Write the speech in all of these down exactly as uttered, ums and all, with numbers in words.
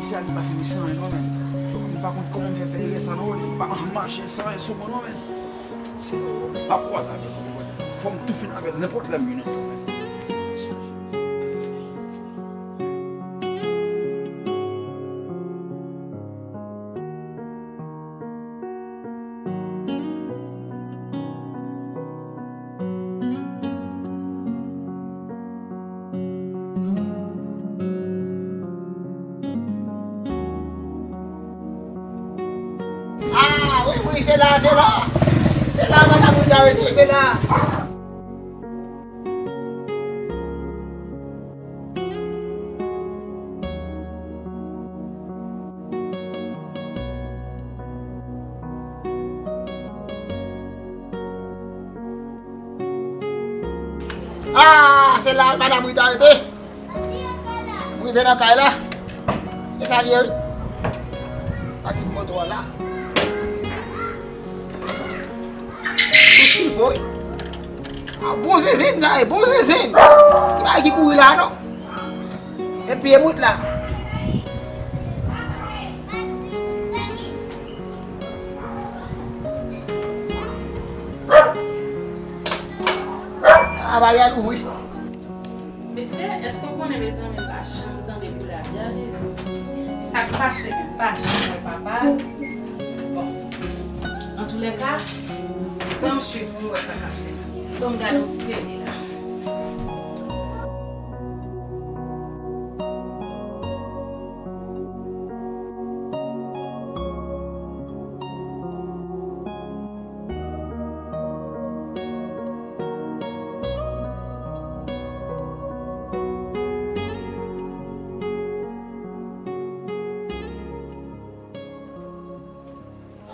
Sa li pa fini san anyen non, men. M pa konn kòman m fè fè erè sa non, li pa mache san anyen sou mwen non, men. Se, m ap kwaze avè l, fò m tou fini avè l nenpòt lè m vini ankò, men. Ah, wi, wi, se la, se la. Se la, madanm Rita rete, se la. Ah, se la madanm Rita rete. M rive nan kay la. E sa l ye, wi. Ak tout moto a la. Tout ce qu'il faut, wi. Ah, bon zinzin sa ye, bon zinzin. Ki bagay ki kouri la non. E pye mout la. Ah, bagay a louvri. Mesye, èske w konnen, mezanmi, m pa janm tande pou ladja, Jezi? Sa k pase menm, m pa janm wè papa l? Bon, antoulèka, ban m swiv pou m wè sa k ap fèt. Ban m gade yon ti tele la.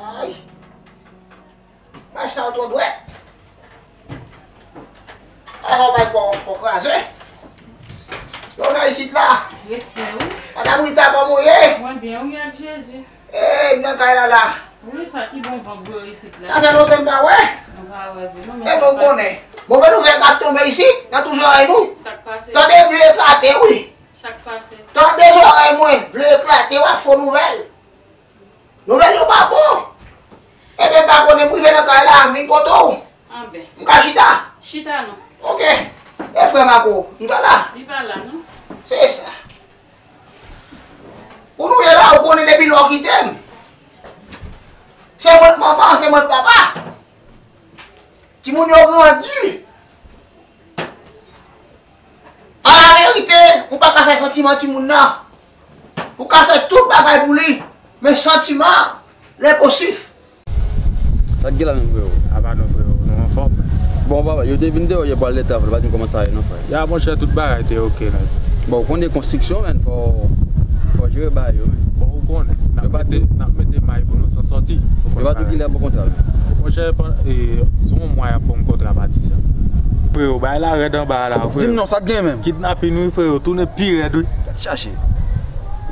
Ay! Mach sa yo twò dwèt. Ay, fò bay kò, kò kraze. Lè w nan isit la. Respè, wi. Madanm Rita, kòman w ye? Mwen byen, wi, ak Jezi. Ey, m nan kay la la. Wi, sa ki bon van gwo isit la. Sa fè lontan m pa wè. M pa wè vre non, men. E bon, konnen. Move nouvèl k ap tonbe isit, nan tou zòrèy nou. Sa k pase? Tande vye eklate, wi. Sa k pase? Tande zòrèy mwen, vle eklate w ak fo nouvèl. Nouvèl yo pa bon. Ebyen, m pa konnen, m rive nan kay la, m vin kote w. Anben. M ka chita? Chita non. Oke. E frè Mako, m ka la? Li pa la non. Se sa. Pou nou ye la, ou konnen depi lè w kite m. Se mwen k manman, se mwen k papa. Timoun yo grandi. An laverite, ou pa ka fè santiman timoun nan. Ou ka fè tout bagay pou li, men santiman, l enposib. Sa k gen la menm, freo? Apa non, freo, nou anfòm. Bon, papa, yo te vin deyò yè pou al travay, pa di m kòman sa ye non, frè. Ya, monchè, tout bagay te oke nèt. Bon, ou konnen konstriksyon, menn, fò, fò jere bagay yo, menn. Bon, ou konnen, n ap mete, n ap mete may pou nou san sòti. Yo pa tou ki lè pou kontra, menn. Monchè, se yon mwa y ap ban m kontra pati sa. Freo, bagay la rèd anba a la, freo. Di m non, sa k gen menm? Kidnapin, wi, freo, tounen pi rèd, wi. Gad chache.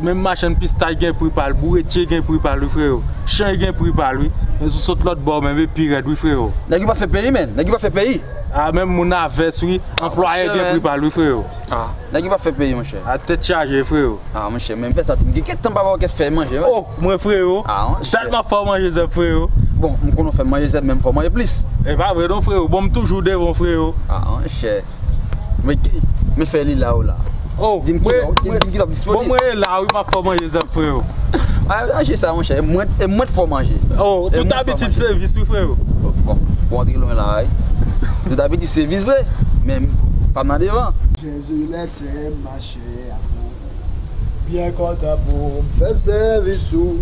Menm machann pistach gen pri pa l, bouretye gen pri pa l, wi, freo. Chay gen pri pa l, wi. Men sou sot lòt bò, menm e pi rèd, wi, freo. Nèg yo pa fè peyi, menn. Nèg yo pa fè peyi. A, menm moun a vès, wi. Anplwaye gen pri pa l, wi, freo. A, nèg yo pa fè peyi, monchè. A, tèt chaje, freo. A, monchè, men m fè sa tou. M gen kèk tan m pa wè w fè manje, wi. O, mwen, freo. A, monchè. Dat m ap fè w manje zèb, freo. Bon, m konnen w fè m manje zèb, men m fè w manje plis. E pa vre non, freo. Bon, m toujou devan w, freo. A, monchè. Men, men fè li la ou la. O, di m ki lè w disponib. Bon, mwen la, wi, m ap fè w manje zèb, freo. A, manje sa, monchè. E mwen, e mwen k fè w manje. O, tout abitid se vis, wi, freo. Bon, ou antre lwen la, wi. Tout abitid se vis vre. Men, pa m nan devan. Jezi, lèse m mache. Byen kontan pou m fè sèvis ou.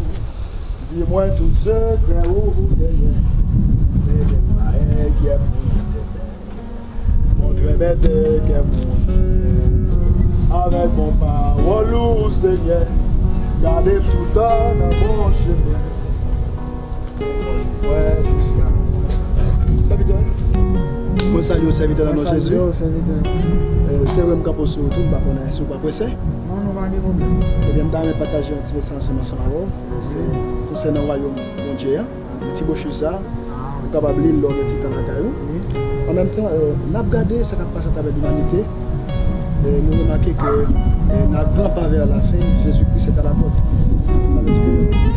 Di mwen tout sekrè ou genyen. Mete mwen enkyè pou m te fè. Montre bète kè moun. Avèk bon pawòl ou, Senyè. Gade m toutan nan bon chemen. Sèvitè, mwen salye w, sèvitè, nan non Jezi. E, se vre m kanpe sou wout ou, m pa konnen si w pa prese. Non, non, pa gen pwoblèm. Ebyen, m ta renmen pataje yon ti mesaj ansanm, ansanm avè w. E, se konsènan wayòm Bondye a. Ti bochis sa, ou kapab li l lè w gen ti tan lakay ou. An menm tan, e, n ap gade sa k ap pase atravè limanite. E, nou remake ke Et un grand pas vers la fin, Jésus-Christ est à la porte. Ça veut dire que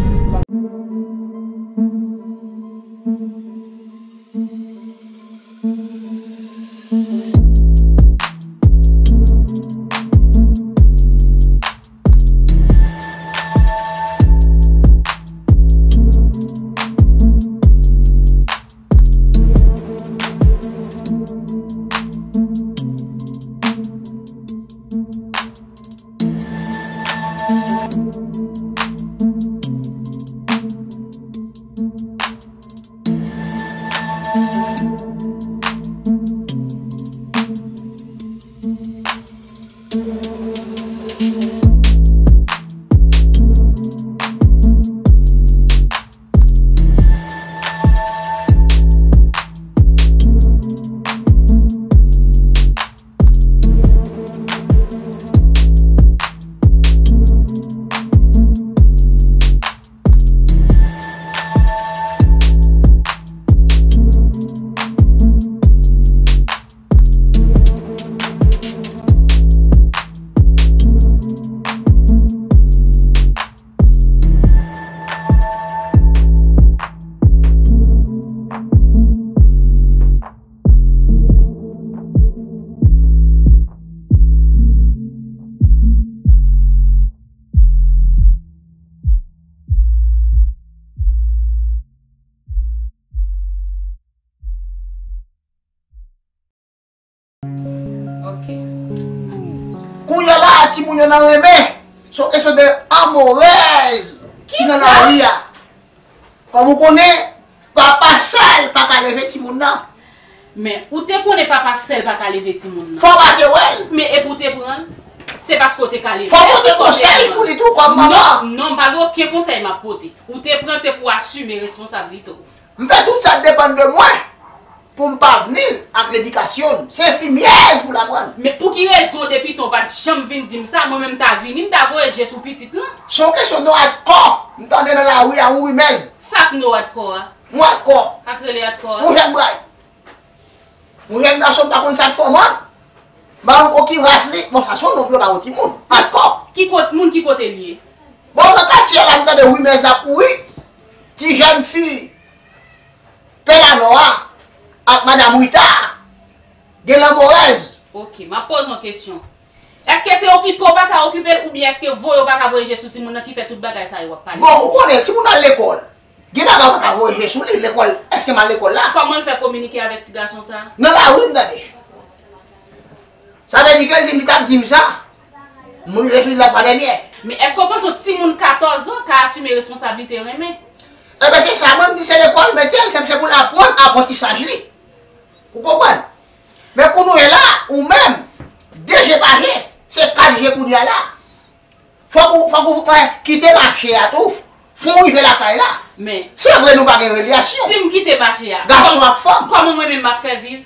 Ok. Kounye a la, timoun yo nan renmen. Se yon kesyon de amorèz ki nan lari a. Kòm ou konnen, papa sèl pa ka leve timoun nan. Men, ou te konnen papa sèl pa ka leve timoun nan. Fò w pase wè l. Men, epi w te pran l. Se paske w te ka leve l. Fò w pote konsèy pou li tou, kòm manman. Non, non, m pa gen okenn konsèy m ap pote. Ou te pran l, se pou w asime responsablite w. M fè tout sa k depann de mwen pou m pa vni l ak ledikasyon l. Se enfimyèz pou l aprann. Men pou ki rezon depi tan w pa t janm vin di m sa, mwen menm m ta vini, m ta voye je sou pitit lan? Se yon kesyon de w atkò. M tande nan lari a yon rimèz. Sa k non atkò a? Yon atkò. Sa k rele atkò a? Yon jèn bray. Yon jèn gason m pa konn sa l fè w, man. M pa konn ki ras li. Bon, sa se yon non pou yo ba yon timoun. Atkò. Ki kot, moun ki kote l ye? Bon, nan katye a la, m tande rimèz la kouri. Ti jèn fi Pelanò a ak madanm Rita a gen lanmorèz. Ok, m ap poze yon kesyon. Èske se okipe w pa ka okipe l, oubyen èske voye w pa ka voye je sou timoun nan ki fè tout bagay sa yo w ap pale? Bon, ou konnen, timoun al lekòl. Gen bagay ou pa ka voye je sou li, lekòl, èske m al lekòl la? Kòman l fè kominike avèk ti gason sa a? Nan lari m tande. Sa vle di ke li t ap di m sa. M rive sou li lafwa dènyè. Men èske w panse yon timoun katòz an ka asime responsablite renmen? Enben, se sa, mwen, m di se lekòl mete l, se, se pou l aprann aprantisaj li. Ou konprann? Men kounye a la, ou menm, de je pa je, se kat je kounye a la. Fòk ou, fòk ou, eh, kite mache a tou, fò w rive lakay la. Men, se vre nou pa gen relasyon. Si m kite mache a, gason ak fanm. Kòman mwen menm m ap fè viv?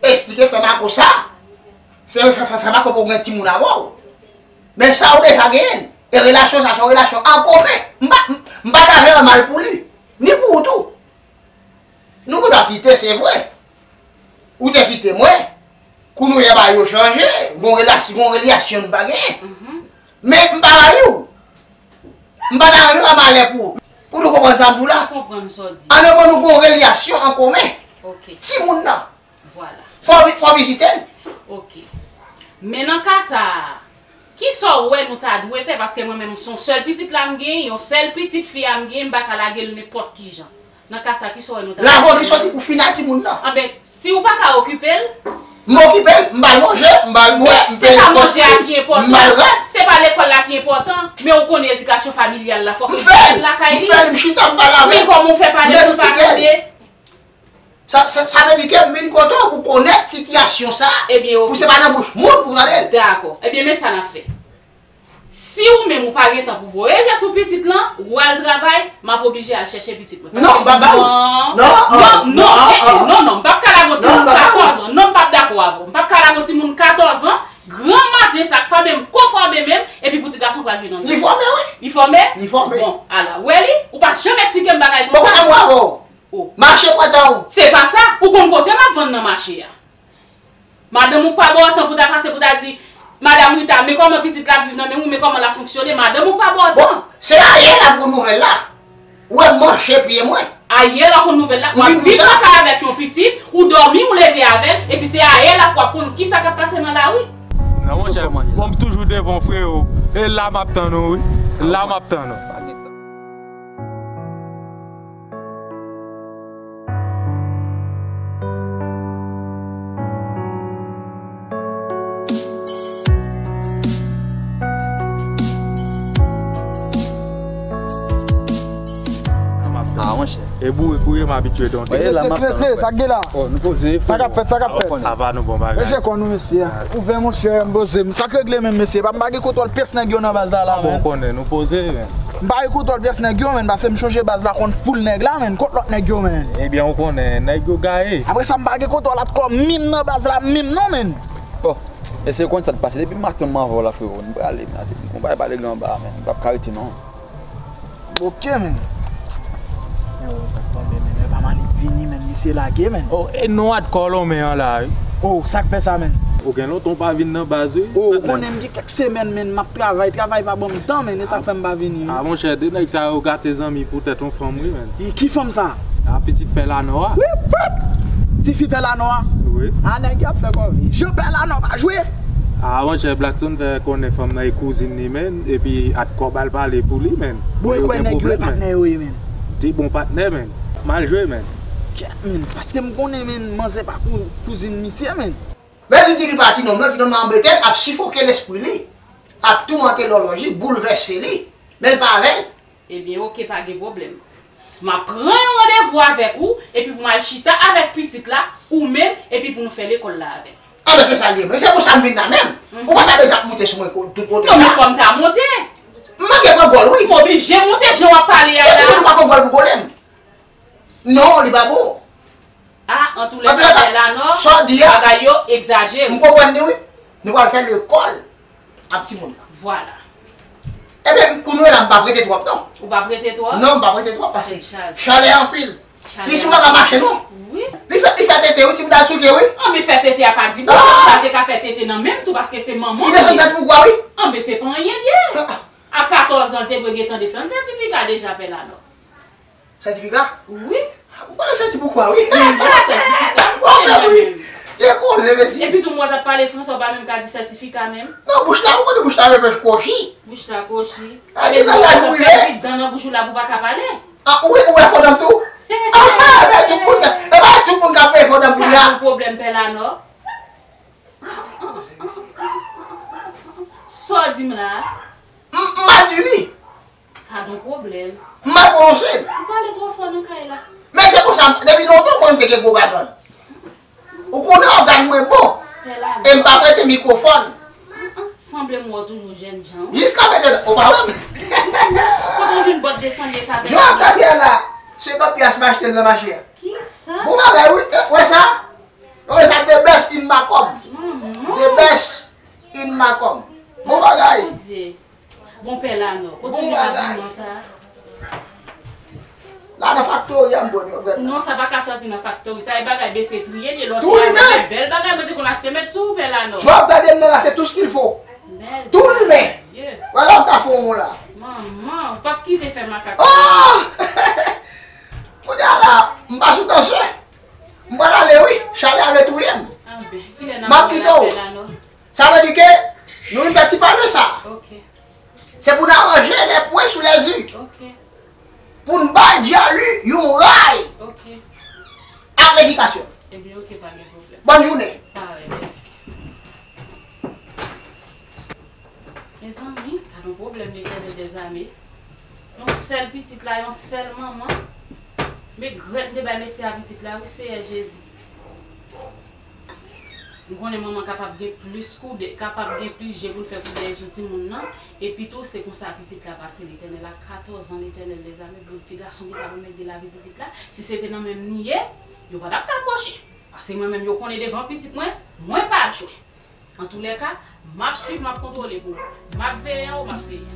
Eksplike frè Mako sa. Se frè, frè, frè Mako poko gen timoun avè w. Men sa ou deja genyen. E relasyon sa, se yon relasyon an komen. M pa, m, m pa ta vle mal pou li. Ni pou ou tou. Nou gendwa kite, se vre. Ou te kite mwen. Kounye a bagay yo chanje. Gon relasyon, gon relasyon nou pa genyen. Men m pa rayi w. M pa ta renmen fè malè pou ou. Pou nou konprann sa m di w la. Mwen konprann sa w di. An nou, nou gon relasyon an komen. Ok. Timoun nan. Vwala. Fò, fò vizite l. Ok. Men nan ka sa a, kisa w wè nou ta dwe fè? Paske mwen menm, se yon sèl pitit la m genyen, yon sèl pitit fi a m genyen, m pa ka lage l nenpòt ki jan. Nan ka sa, kisa w wè nou ta dwe fè? Lavòl li soti pou final timoun nan. Anben, si w pa ka okipe l, m okipe l, m ba l manje, m ba l bwè, m peye lekòl pou li, m ba l rad. Se pa manje a ki enpòtan, se pa lekòl la ki enpòtan, men ou konnen edikasyon familyal la, fòk li fèt lakay li. M fè l, m fè l, m chita, m pale avè l. Men kòman w fè pale pou l pa tande? Sa, sa, sa vle di ke m vin kote w pou konèt sitiyasyon sa a. Ebyen, oke. Pou se pa nan bouch moun pou tande l. Dakò. Ebyen, men sa n ap fè. Si ou menm ou pa gen tan pou voye je sou pitit lan, ou al travay, m ap oblije al chèche pitit mwen. Non, m p ap ba ou. Non, non, non, non, non, eh, eh, non, non, non, m p ap ka lage yon timoun katòz an. Non, m p ap dakò avè w. M p ap ka lage yon timoun katòz an, gran maten sa k pa menm ko fòme menm, epi pou ti gason pral jwe nan jwe. Li fòme, wi. Li fòme? Li fòme. Bon, ala. Wè li, ou pa janm eksplike m bagay konsa. Bon, kote mwen avè w? Oh. Mache pran tan w. Se pa sa, ou konn kote m ap vann nan mache a. Madanm ou pa ba w tan pou ta pase pou ta di, Madanm Rita, men kòman pitit la ap viv nan men ou, men kòman l ap fonksyone, madanm ou pa ba w tan. Bon, se ayè l ap konn nouvèl la. Ou wè m manche pye mwen. Ayè l ap konn nouvèl la, w ap viv lakay avèk yon pitit, ou dòmi, ou leve avè l, epi se ayè l ap w ap konn kisa k ap pase nan lari. Non, monchè, bon, m toujou devan w, frewo. E la m ap tann ou, wi. La m ap tann ou. Ah, monchè. E bourik ou ye, m abitye donte. Mwen la, m ap tann. Sa k gen la? Oh, nou poze. Sa k ap fèt, sa k ap fèt? Sa va, nou bon bagay. Mesye, kò nou, mesye. Ouvè, monchè, m poze m. Sa k regle menm, mesye? M pa gen kontwòl pyès nèg yo nan baz la, la, men. Bon, konnen nou poze, men. M pa gen kontwòl pyès nèg yo, men, paske m chonje baz la konn full nèg la, men. Kot lòt nèg yo, men? Ebyen, ou konnen, nèg yo gaye. Apre sa, m pa gen kontwòl ankò menm nan baz la, menm non, men. Bon, mesye, ou konn sa k pase. Depi maten, m anvan w la, frewo. M prale, men, ase, m konn pa pale anba, men. M p ap ka rete, non. Ok, men. Men, oh, sa k tonbe, men, men, pa mal vini, men, misye lage, men. Oh, e non, at kòlonmen an la, wi. Oh, sa k fè sa, men? Ou gen lontan ou pa vin nan baz, wi. Oh, ou konnen m gen kèk semèn, men, m ap travay, travay pa ban m tan, men, e sa k fè m pa vini, wi. Ah, monchè, de nèg sa yo gate zanmi pou tèt yon fanm, wi, men. E ki fanm sa? Ah, pitit Pè Lanò a. Wi, frèt! Tifi Pè Lanò a. Wi. Ah, nèg yo ap fè kòve. Jan Pè Lanò pa jwe. Ah, monchè, Blackson fè konnen fanm nan e kouzin li, men, epi at kòb al pale pou li, men. Bon, e kwè nèg yo e patnè yo ye, men. De bon patnè, men. Mal jwe, men. Kèt, men, paske m konnen, men, manzè pa kou-, kouzin misye, men. Men li di li pa ti nonm nan, ti nonm nan anbete l, ap sifoke lespri li, ap toumante lòlòj li, boulvèse li, men l pa avè l. Ebyen, oke, pa gen pwoblèm. M ap pran yon randevou avèk ou, epi pou m al chita avèk pitit la, ou menm, epi pou nou fè lekòl la avè l. Ah, men se sa l ye, men se pou sa m vin la menm. Ou pa ta bezwen ap moute sou mwen ko-, tout kote sa. Non, men fò m ta monte. M manke pran gòl, wi. M oblije monte, jan w ap pale a la. Se toujou nou pa pran gòl pou gole m. Non, li pa bon. Ah, antoulèka, Pè Lanò, bagay yo egzajere. M konprann li, wi. Nou pral fè lekòl ak timoun nan. Vwala. Ebyen, kounye a la, m p ap rete twòp, non. Ou p ap rete twòp? Non, m p ap rete twòp, paske chalè anpil. Li sou pa ka mache, non. Wi. Li fè, li fè tete, wi, ti bouda souke, wi. An, men fè tete a pa di bon, sa te ka fè tete nan menm tou, paske se manman li ye. Li desann sètifika, wi. An, men se pa anyen li ye. A katòz an, li te dwe gentan desann sètifika deja, Pè Lanò. Sètifika? Wi. Ou pa nan sètifika, wi. Wi, sètifika. Bon, men wi. Te koze, mesye. Epi tou, mwen t ap pale fransè, ou pa menm ka di sètifika menm. Non, bouch la, ou konnen bouch la repèch kwochi. Bouch la kwochi. A, men gen sa la, ou pèdi dan nan bouch ou la pou pa ka pale. Ah, ou, ou wè fò dan m tou? Ah, ah, men tout moun ka, e pa tout moun ka peye fò dan m pou la. Ka yon pwoblèm, Pè Lanò. Sa w di m la? M, m mal di li. Ka gen pwoblèm. M mal pwononse l. Ou pale twò fò nan kay la. Men se konsa, depi lontan, mwen, m te gen gwo gagann. Ou konnen ògàn mwen bon. E m pa prete mikwofòn. Sanble m wè w toujou jèn jan. Jiska prezan, ou pa wè m. Kote w jwenn bòt de san de sa? Jan w ap gade a la, senkant pyas m achte l nan mache a. Kisa? Bon bagay, wi. E, wè sa? Wè sa, the best in Macomb. The best in Macomb. Bon bagay. Bon, Pè Lanò, kote w jwenn abiman sa a? La nan faktori a m pran yo, brèt la. Non, sa pa ka sòti nan faktori. Sa e bagay bese triye li ye, lè w te ale, bèl bagay mwen te konn achte mèt sou ou, Pè Lanò. Jan w ap gade m nan la, se tout ce qu'il faut. Tout limen. Wè la, m ta fè yon la. Manman, ou p ap kite fè makak. Oh! Kounye a la, m pa sou dansè. M pral ale, wi. Chalè a vle touye m. M ap kite w. Sa vle di ke nou vin fè ti pale sa. Se pou n aranje les points sur les i. Pou n bay Djali yon ray ak medikasyon. Ebyen, oke, pa gen pwoblèm. Bòn jounen. Parèy, mèsi. Mezanmi, gad yon pwoblèm, Letènèl dèzame. Yon sèl pitit la, yon sèl manman. Men grèt m te bay mesye a pitit la, wi, Seyè Jezi. M konnen manman kapab gen plis koude, kapab gen plis je pou l fè koudèy sou timoun nan. Epi tou, se konsa pitit la pase, Letènèl, a katòz an, Letènèl dèzame, pou ti gason ki ta pèmèt de lavi pitit la. Si se te nan men m li ye, yo pa t ap ka pwoche. Paske mwen menm, yo konnen devan pitit mwen, mwen pa jwe. Antoulèka, m ap swiv, m ap kontwole pou ou. M ap veye anwo, m ap veye anba.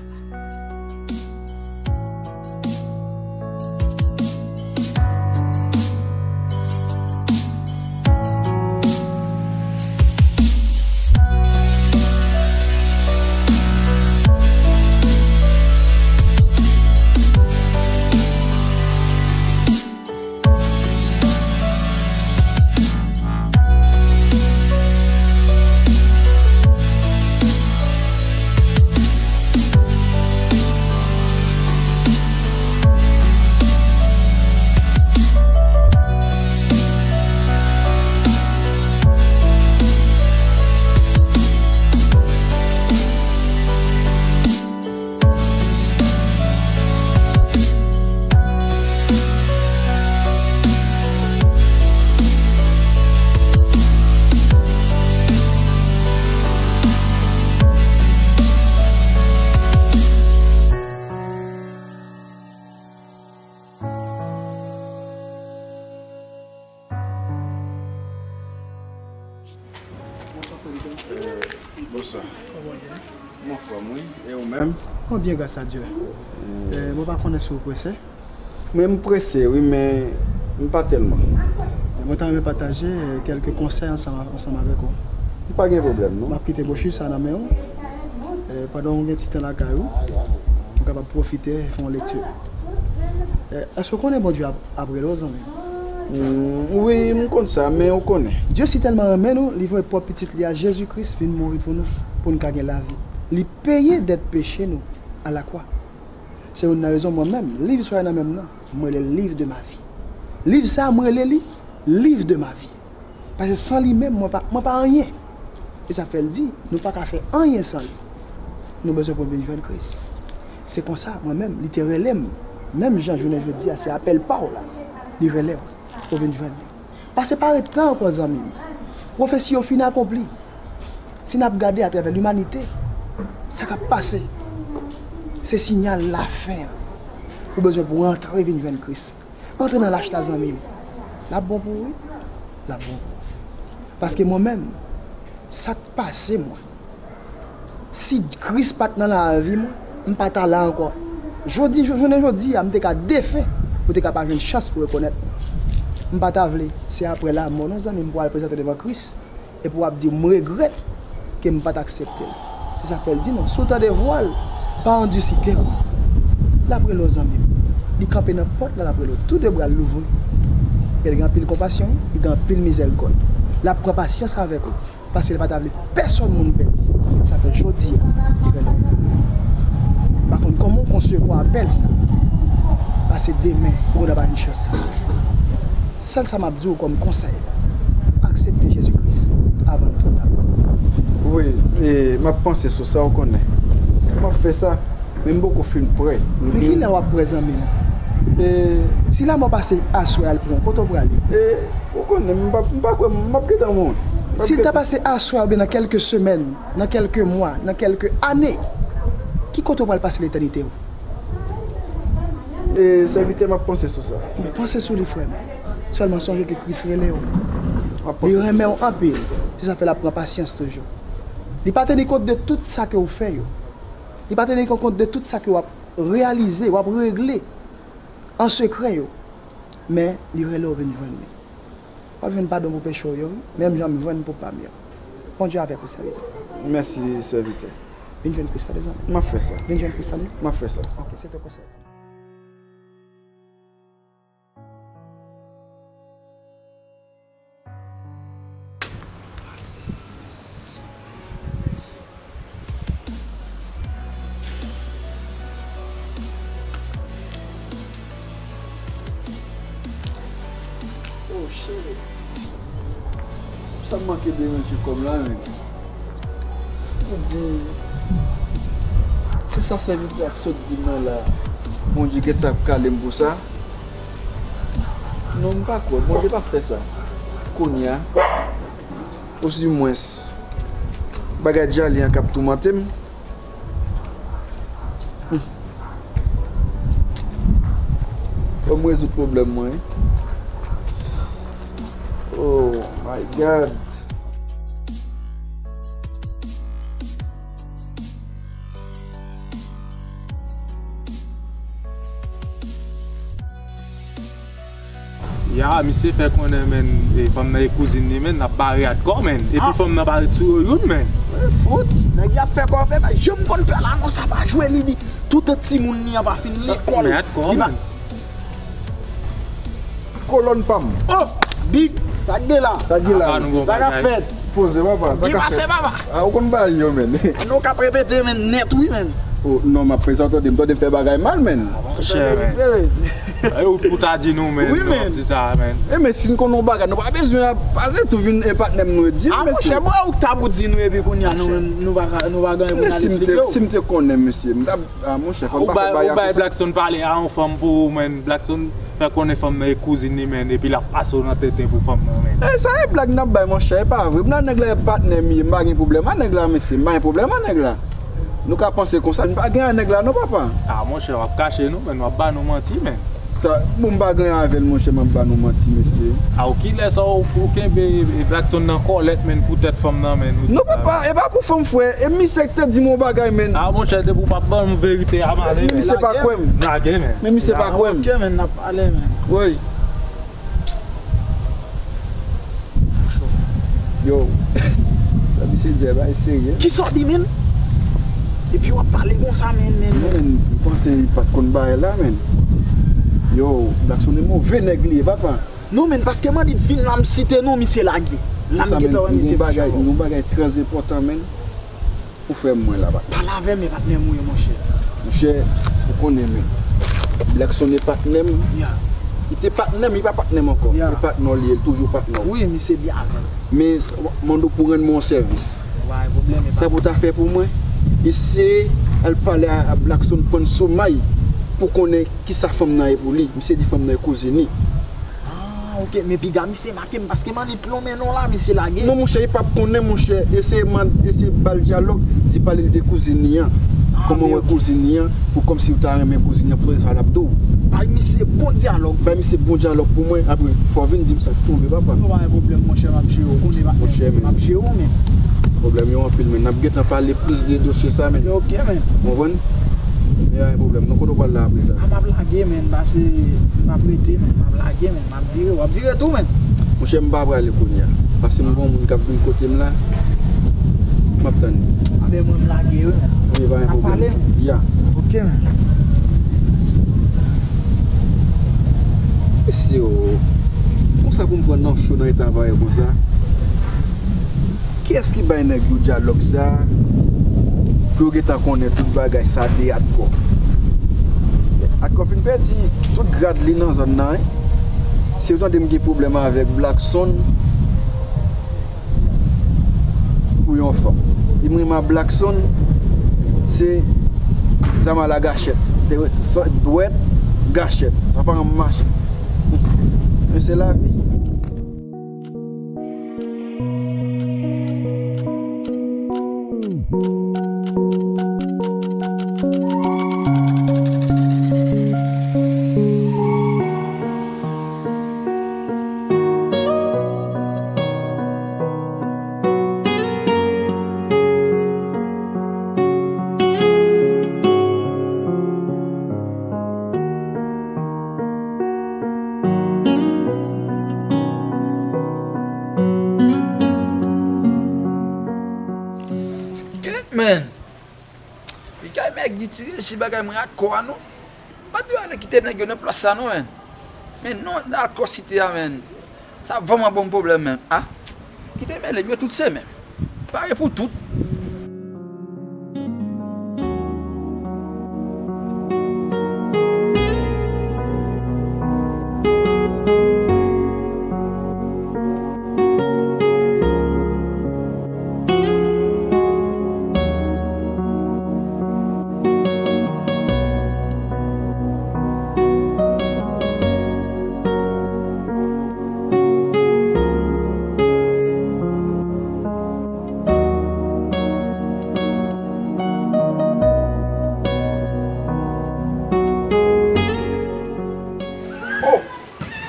Bonswa. Mwen anfòm, wi. E ou menm? Mwen byen, gras a Dye. Eh, mwen pa konnen si w prese. Mwen, m prese, wi, men m pa tèlman. Mwen ta renmen pataje, eh, kèlke konsèy ansanm, ansanm avèk ou. M pa gen pwoblèm, non. M ap kite bwochi sa nan men w. Eh, pandan w gen ti tan lakay ou, ou kapab pwofite fè yon lekti. Eh, èske w konnen Bondye ap, ap rele w, zanmi m? Hmm, wi, m konn sa, men ou konnen. Dye si tèlman renmen nou, li voye pwòp Pitit li a, Jezi Kris, vin mouri pou nou, pou n ka gen lavi. Li peye dèt peche nou a lakwa. Se youn nan rezon mwen menm, liv sa nan men m nan, mwen rele l liv de ma vi. Liv sa, mwen rele li liv de ma vi. Paske san li menm, mwen pa, mwen pa anyen. E sa fè l di, nou pa ka fè anyen san li. Nou bezwen pou n vin jwenn Kris. Se konsa, mwen menm, li te rele m. Menm jan jounen jodi a, se apèl pa w la, li rele w pou vin jwenn li. Pase pa ret tan ankò, zanmi m. Pwofesi yo fin akonpli. Si n ap gade atravè limanite, sa k ap pase, se siyal lafen an. Ou bezwen pou w antre vin jwenn Kris. Antre nan lach la, zanmi m. L ap bon pou ou, wi. L ap bon pou ou. Paske mwen menm, sa k pase mwen, si Kris pa t nan lavi mwen, m pa ta la ankò. Jodi, jou-, jounen jodi a, m te ka defen, ou te ka pa jwenn chans pou rekonèt mwen. M pa ta vle, se apre lanmò, non, zanmi m, pou al prezante devan Kris. Epi w ap di, "M regrèt ke m pa t aksepte l." Se sa k fè l di nou, si w tande vwa l, pa andisi kè w. L ap rele w, zanmi m. Li kanpe nan pòt la, l ap rele w. Tou de bra l louvri. E l gen anpil konpasyon, li gen anpil mizèrikòd. L ap pran pasyans avèk ou, paske li pa ta vle pèsonn moun pèdi. Sa fè jodi a, li rele w. M pa konn kòman w konsevwa apèl sa, paske demen, ou konn ap pa jwenn chans sa. Sèl sa m ap di w kòm konsèy, aksepte Jezi Kris avan l twò ta. Wi, e, m ap panse sou sa, ou konnen. M ap fè sa, men m poko fin prè. Men kilè w ap prè, zanmi m? E, si lanmò pase aswè a, l pran w, kote w prale? E, ou konnen, m pa, m pa kwè, m ap gentan mouri. M ap Si l ta gentan pase aswè a oubyen nan kèlke semèn, nan kèlke mwa, nan kèlke ane, ki kote w pral pase letènite w? E, sèvitè, m ap panse sou sa. Men panse sou li, frè m. Sèlman sonje ke Kris rele w. M ap Li panse sou renmen sa. w anpil. Se sa fè l ap pran pasyans toujou. Li pa teni kont de tout sa ke w fè yo. Li pa teni kont de tout sa ke w ap reyalize, w ap regle an sekrè yo. Men li rele w vin jwenn li. W ap jwenn padon pou peche w yo, wi, menm jan m jwenn pou pa m yo. Bondye avèk ou, sèvitè. Mèsi, sèvitè. Vin jwenn Kris, tande, zanmi. M ap fè sa. Vin jwenn Kris, tande. M ap fè sa. Ok, se te konsèy. Oh, cheri. Sa m manke deranje kò m la, menm. Ou di, se sa sèvitè a k sot di m nan la. Bondye gentan ap kale m pou sa. Non, m pa kwè. Bondye p ap fè sa. Kounye a. Osimwens, bagay Djali an k ap toumante m. Hmm. Fò m rezoud pwoblèm mwen, wi. Oh my God. Ya, misye fè konnen, menn, e, fanm nan e kouzin li, menn, n ap bare atkò, menn. Epi Ah. fanm nan pa ret sou yo youn, menn. Fout, nèg y ap fè kò fè, men janm konn pè la non, sa pa jwe li, li. Tout timoun li an pa fin lekòl. Men atkò, Li pa menn. Kolòn pa m. Oh, Big, sa k gen la? Sa k gen la? Apa nou gon Sa k ap bagay. fèt? Poze, papa, sa Gen k ap pase, fèt? papa. Ah, ou konn bagay yo, menn. Nou k ap repete, menn, nèt, wi, menn. Oh, non, m ap fè sa, tande m, tande m fè bagay mal, menn. Monchè, Tande, menn. sere. E ou, ou ta di nou, menn, Wi, nou menn. di sa, menn. E, men si n konn yon bagay, nou pa bezwen ap pase tou vin e patnè m nou di, Ah, mesye. monchè, bon, ou ta pou di nou, epi kounye a, nou, Monchè. menm, nou pa ka, nou pa gen pou n Men al si m te, esplike w. si m te konnen, mesye, m t ap Ah, monchè, fò n Ou pa bay, fè bagay ou bay apre sa. Blackson pale a yon fanm pou ou, menn. Blackson fè konnen fanm nan e kouzin li, menn, epi l ap pase w nan tenten pou fanm nan, menn. Eh, sa e blag n ap bay, monchè, e pa vre. M nan nèg la e patnè m ye, m pa gen pwoblèm a nèg la, mesye. M pa gen pwoblèm a nèg la. Nou ka panse konsa, m pa gen a nèg la non, papa. Ah, monchè, w ap kache nou, menn, w ap ba nou manti, menn. Sa, bon, m pa gen anyen avè l, monchè, m ap ba nou manti, mesye. A, ou kilè sa, ou, ou kenbe, e, Blackson nan kòlèt, menn, pou tèt fanm nan, menn, ou di Non, sa, papa, e pa pou fanm, frè. E misye ki te di m yon bagay, menn. A, monchè, depi w pa ban m verite a, m ale, menn. Misye pa kwè m. Lage, menn. Men misye pa kwè m. Ok, menn, n ap pale, menn. Woy. Yo, sa misye di a, bagay serye. Kisa w di, menn? Epi w ap pale konsa, menn, menn. Non, menn, m panse li pa t konn bagay la, menn. Yo, Blackson e move nèg li ye, papa. Non, menn, paske m annik vin la, m site non, misye lage. La, m gentan wè misye fache avè w. M gon bagay trè enpòtan, menn. Ou frè m mwen la, papa. Pale avè m, e patnè m ou ye, monchè. Monchè, ou konnen, men. Blackson e patnè m. Ya. Li te patnè m, li pa patnè m ankò. Ya. E patnè w li ye, li toujou patnè w. Wi, misye byen avè m. Men, sa, w ap mande w pou rann mwen yon sèvis. Pa gen pwoblèm, e pa Sa pou w ta fè pou mwen, eseye al pale a, a Blackson, pran l sou may pou konnen kisa fanm nan ye pou li. Misye di fanm nan e kouzin li. Ah, ok, men piga misye make m, paske m annik lonmen non la, misye lage. Non, monchè, li p ap konnen, monchè. Eseye mande, eseye ba l dyalòg, di pale l de kouzin li an. Ah, kòman w wè kouzin li an, pou kòmsi w ta renmen kouzin li an, pou tande sa l ap di w. Bay misye bon dyalòg. Bay misye bon dyalòg pou mwen, apre, fò w vin di m sa k tonbe, papa. Non, pa gen pwoblèm, monchè, m ap jere w, konnen pa, monchè, m ap jere w, men. Pwoblèm yo anpil, men n ap gentan pale plis de dosye sa, men. Ok, men. Ou konprann? Men pa gen pwoblèm, non, kote w pral la apre sa? A, m ap lage, men, pase, m ap rete, men, m ap lage, men. M ap vire, w ap vire tou, men. Monchè, m pa prale kounye a. Paske m gon moun k ap vin kote m la. M ap tann li. A, men mwen, m lage, wi, men. Wi, pa gen pwoblèm. N ap pale, men. Ya. Ok, men. Mesye, o. Konsa pou m pran nan cho nan eta parèy konsa? Kiyès ki bay nèg yo dyalòg sa a? Pou yo gentan konnen tout bagay sa de Atkò. Atkò fin pèdi tout grad li nan zòn nan, wi. Si yo tande m gen pwoblèm avèk Blackson pou yon fanm. E m renmen a Blackson, se zam a la gachèt. Te, sa, dwèt, gachèt. Sa pa janm mache. Men se lavi. Kèt, men. Piga nèg di ti Reji bagay mwen ak kò a non. Pa t dwe ale kite nèg yo nan plas sa non, men. Men non, Atkò site a, men. Sa vrèman ban m pwoblèm, men. A, kite mele m, yo tout se menm. Pare pou tout. Oh!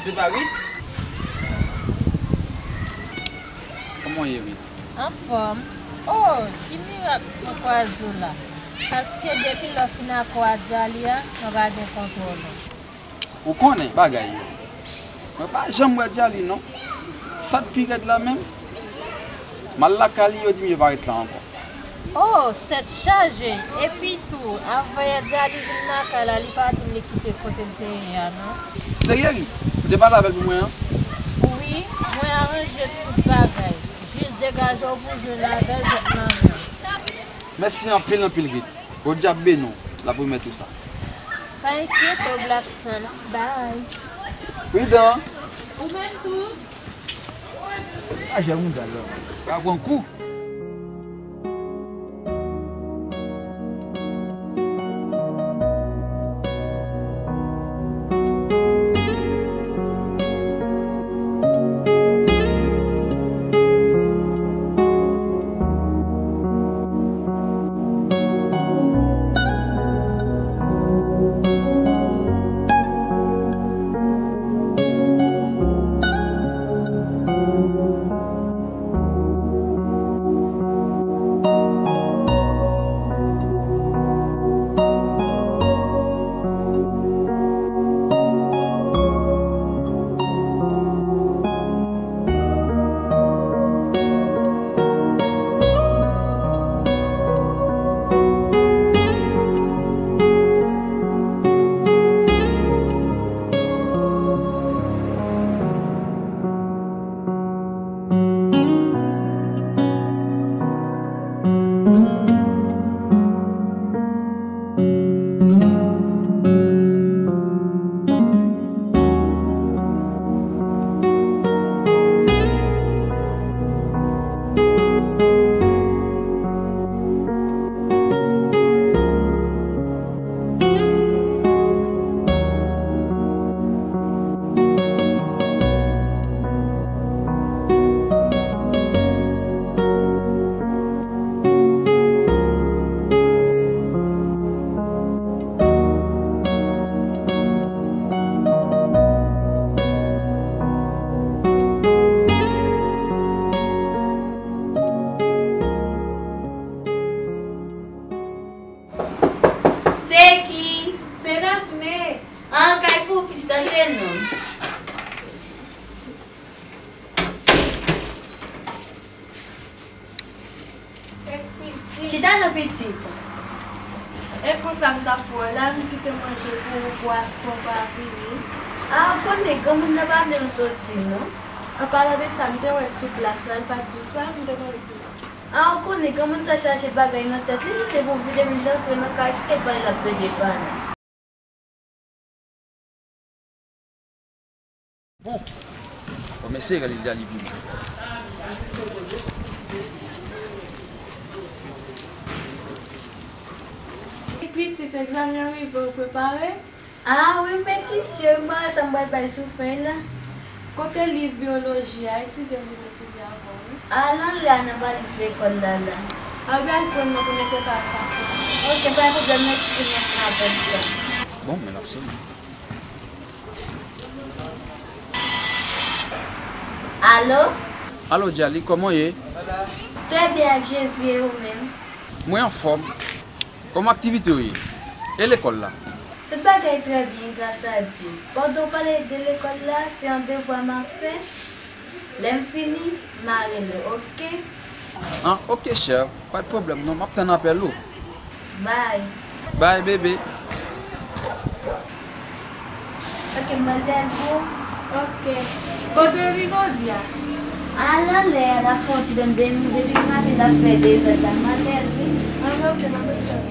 Se pa Rit? Kòman w ye, Rit? Anfòm. Oh, ki mirak mwen kwaze w la. Paske depi lè w fin ak Wadjali a, mwen pa gen kontwòl ou. Ou konnen bagay yo. Mwen pa janm wè Djali non. Sa k pi rèd la menm, m al lakay li, yo di m yo pa ret la ankò. Oh, tèt chaje! Epi tou, avanyè Djali vin lakay la, li pa di m li kite kote l te ye a non. Serye wi? Ou te pale avè l pou mwen an? Wi, mwen aranje tout bagay. Jis degaje w pou w jwenn avè l, jwenn nan men w. Mèsi anpil, anpil, Rit. Bondye ap beni w, l ap remèt ou sa. Pa enkyete w, Blackson. Bye. Pridan. Ou menm tou. Pa jwenn moun sa la. Pa pran kou. Se ki? Se Dafne. An kay pou pitit la te non. Chita non pitit. E konsa m t ap wè la, m kite manje pou bwason pa vini. A, ou konnen granmoun nan pa vle m soti non. An palan de sa, m te wè l sou plas la, l pa t di w sa, m te mande pou li. A, ou konnen granmoun sa chaje bagay nan tèt li, li te pou vide m li antre nan kay, se te pale l ap plede pale. Bon, bon, mesye, gade li la, li vini. Pitit, egzamen an rive, ou prepare? A wi, men titye, m pa wè sa m pral bay sou fèy la. Kote liv byoloji a? Itilize m vin itilize avè w, wi. Al anlè a nan valiz lekòl la la. A wi, al pran nan pou mete kay pase. Oke, pa gen pwoblèm, mèsi pou mwen apèl sa. Bon, men l ap sonnen. Alo? Alo, Djali, kòman w ye? Trè byen ak Jezi, e ou menm? Mwen anfòm. Kòman aktivite w ye? E lekòl la? Tout bagay trè byen, gras a Dye. Pandan w pale de lekòl la, se yon devwa m ap fè. Lè m fini, m a rele w, oke? An, oke, chè. Pa t pwoblèm non, m ap tann apèl ou. Bay. Bay, bebe. Oke, m al dèyè l pou ou. Oke. Kote w vin jodi a? Al anlè a, l ap fè yon ti dòmi, depi, depi maten l ap fè dezòd la, m al dèyè l wi. An, oke, m ap tann.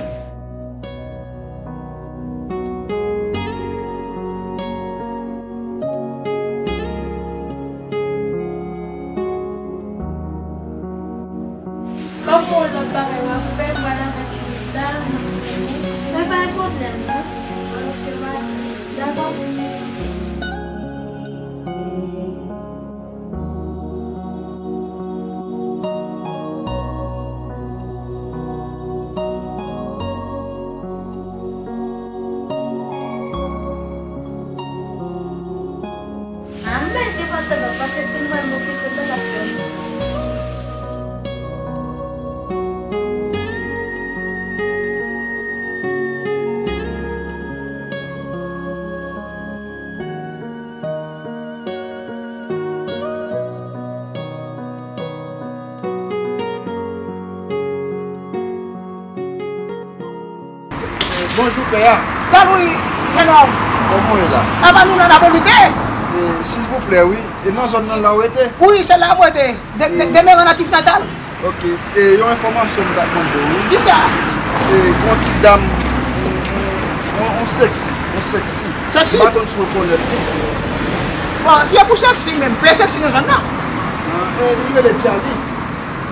Kòm gon lòt bagay w ap fè, m pral avèk li la, m ap vini. Men pa gen pwoblèm non. An, oke, m ap vini. Dakò. A, m mèt depanse non, paske si m wè m okipe, m pa t ap fè m. Bonjou, pè a. Salut, jeune homme. Kòman w ye la? Aba nou nan labolite. E, silvouplè, wi. E nan zòn nan la w rete? Wi, se la m rete. De, de, e, demeure natif natal. Oke. E, yon enfòmasyon m t ap mande w, wi. Kisa? E, gon ti dam, yon, yon, yon sexy, yon sexy. Sexy? M pa konn si w rekonèt li. Bon, si e pou sexy menm, ple sexy nan zòn nan. A, e, li rele Djali.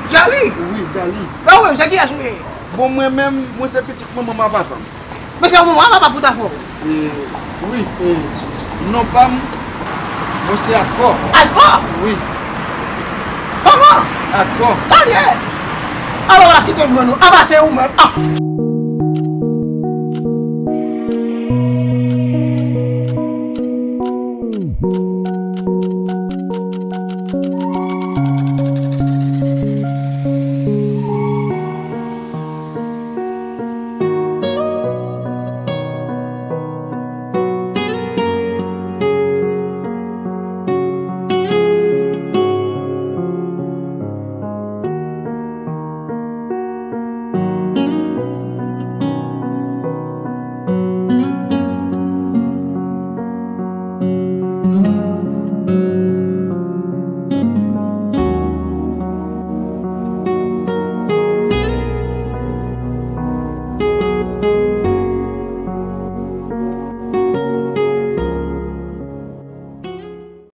Djali? Wi, Djali. Bon, wi, se kiyès ou ye? Bon, mwen menm, mwen se pitit manman m a papa m. Men se yon manman a papa pou ta fè w. E, wi, e, non pa m, mwen se Atkò. Atkò? Wi. Kòman? Atkò. Sa l ye? Alò, w ap kite m jwenn ou. Apa se ou menm? A!